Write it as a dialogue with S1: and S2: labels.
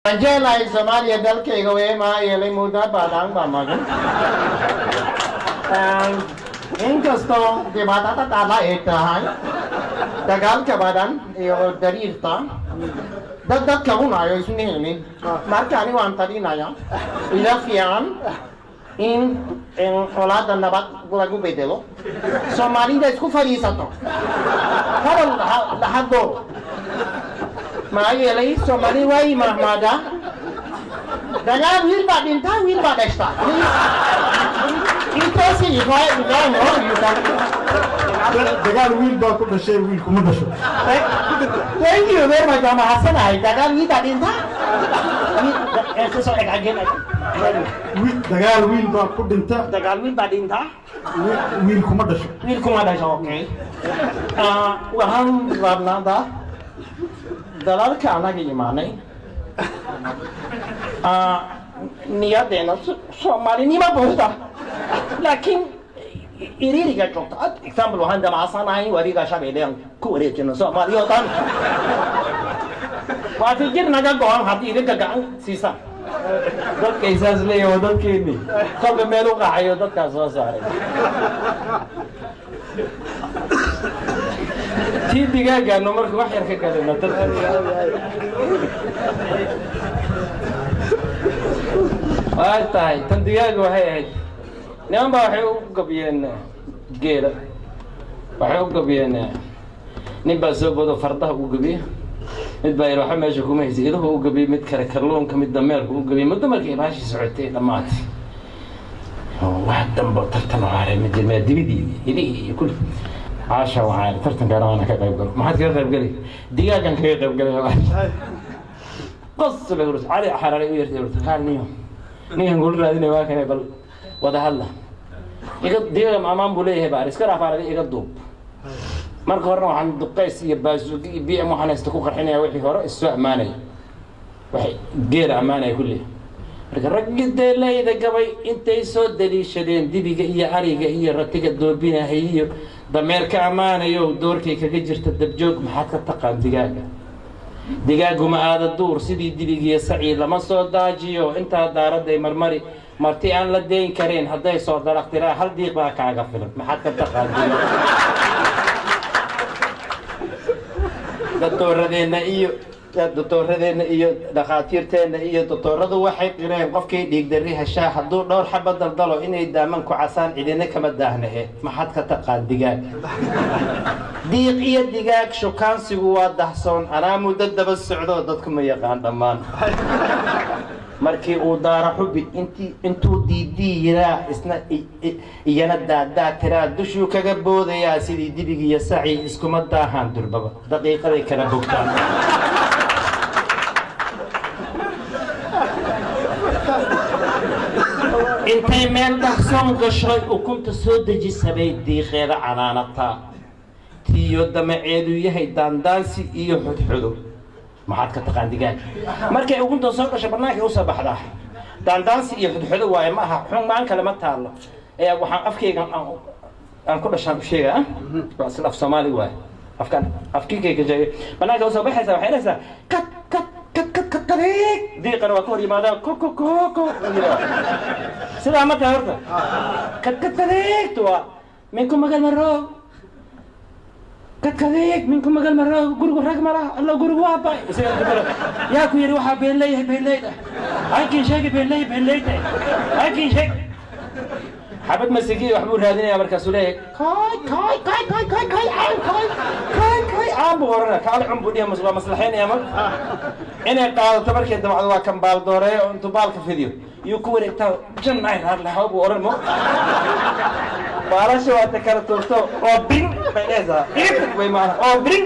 S1: Waan jeclahay Soomaaliya, dalkayga weye, maxaa yeelay muddo badan baa magan. Inkastoo dhibaatada taala ay tahay dagaalka badan iyo dariirta dad dadka cunayo isnihinin. Marka ani waan talinaya ila fiican in colaada nabad lagu bedelo, Soomaalida isku fadhiisato, hadal la hadlo, maxaa yeelay Soomaali way mahmaadaa: "Dagaal wiil baa dhintaa, wiil baa dhashtaa." Intaasi Ibrahim, you can
S2: Dagaal wiil baa ku dhashay, wiil kuma dhasho.
S1: Thank you very much. Waa mahadsanahay. Dagaal wiil baa dhintaa, kusoo eg again.
S2: Dagaal wiil baa ku dhinta.
S1: Dagaal wiil baa dhintaa.
S2: Wiil kuma dhasho.
S1: Wiil kuma dhasho. Okay. Waxaan rabnaa dalalka anaga imaanay, niyadeena Soomaalinimo buuxda, laakiin iriiriga joogta. Example, waxaan damacsanahay wariga Shabeelle aan ku wareejino Soomaaliya oo dhan. Waa fikir naga go-an haddii idinka gacan siisaan.
S3: Dadkay saas leeyahin waa dadkeennii kolka meel u qaxayo dadkaas soo saaray. Tii digaagaanu marka wax yar ka galina dadka waa tahay. Tan digaaga waxay ahayd, niman baa waxay u gabiyeen geela, waxay u gabiyeen. Nin baa soo bodo, fardaha u gabiye. Mid baa yidhi, "Waxba meesha kuma haysa." Iduhu u gabiyey, mid kale kalluunka, mid dameerku u gabiyey. Muddo markay baashii socotay, dhammaatay, wax dambo tartan oo haray ma jirma. Dibidii, idihii iyo kulli caasha waxaa tartankaana waana ka qayb galo. Maxaad kaga qayb gali? Digaagan kaga qayb galay. Qos bay hurus Cali Xaraare u yartay hurta kaalniyo. Ninkan kula raadinay waa kane, bal wada hadla. Iga digaaga maamaan buu leeyahay, baa iska raafaalada iga duub. Marka horena waxaan duqays iyo baasuuki iyo BM waxaan haysta ku qarxinaya. Wixii hore issoo ammaanaya, waxay geela ammaanaya kulli. Marka raggii deelayda gabay intay soo daliishadeen dibiga iyo ariga iyo ratiga doobinahay iyo dameerka ammaanayo, doorkay kaga jirta dabjoog. Maxaad ka taqaan digaaga? Digaaguma aada duur sidii dibigiiyo sacii, lama soo daajiyo intaa daaraday marmari. Marti aan la deyn karin hadday soo dalaqtiraa, hal diiq baa kaaga filan. Maxaad ka taqaan digaaga? Doctooradeenna iyo doctooradeenna iyo dhakhaatiirteenna iyo doctooradu waxay qireen qofkii dhiigdarri heshaa hadduu dhowr xaba daldalo inay daaman ku casaan, cidina kama daahnahe. Maxaad ka taqaan digaag? Diiq iyo digaag shukaansigu waa dahsoon, anaa muddo daba socdo, dadku ma yaqaan dhammaan. Markii uu daara xubi intii intuu diidii yiraa, isna iyana daadaa tiraa, dushuu kaga boodayaa sidii dibigiiyo sacii. Iskuma daahaan durbaba, daqiiqaday kala bogtaan. Intay meel dahsoon gashoy ukunta soo dejisabay diiqeeda canaanataa, tiyo damaceedu yahay daandaansi iyo xudxudo. Maxaad ka taqaan digaag? Markay ukunta soo gasho, bannaankay usoo baxdaa, daandaansi iyo xudxudo waaye. Ma aha xumaan kale ma taallo ee waxaan afkayga aan ku dhashaan u sheegaa, waa isla af Soomaali waaye. Afkaan afkiikay ka sheegay, bannaanka usoo baxaysaa, waxay dhahaysaa kat kat kat kat kat kadeeg. Diiqana waa ka hor yimaadaa, ko ko ko ko. Sidaa ma tahay horta? Kat kat kadeegtu waa minku magal maroog. Kadkadeeg minku magal maroog, gurigu rag ma laha, alla gurigu waa bay. Yaa ku yidhi waxaa been leeyahay? Beenleyda halkiin sheegi, beenley beenleyda halkiin sheeg. Xabad masigi waxbuu raadinayaa, markaasuu leeyahay kay kay kay kay kay kay caan kay kay kay caan buu oranaya. Kaali cun buu dhihi, waa maslaxaynaya. Mar inay qaadato markay dabacdo, waa kan baaldooreeyo oo intuu baalka fidiyo yuu ku wareegtaa. Jannaay raarlaxo buu oran mo, baalasha waata kala tuurto oo bing bay dhehaysaa, way maana oo bing.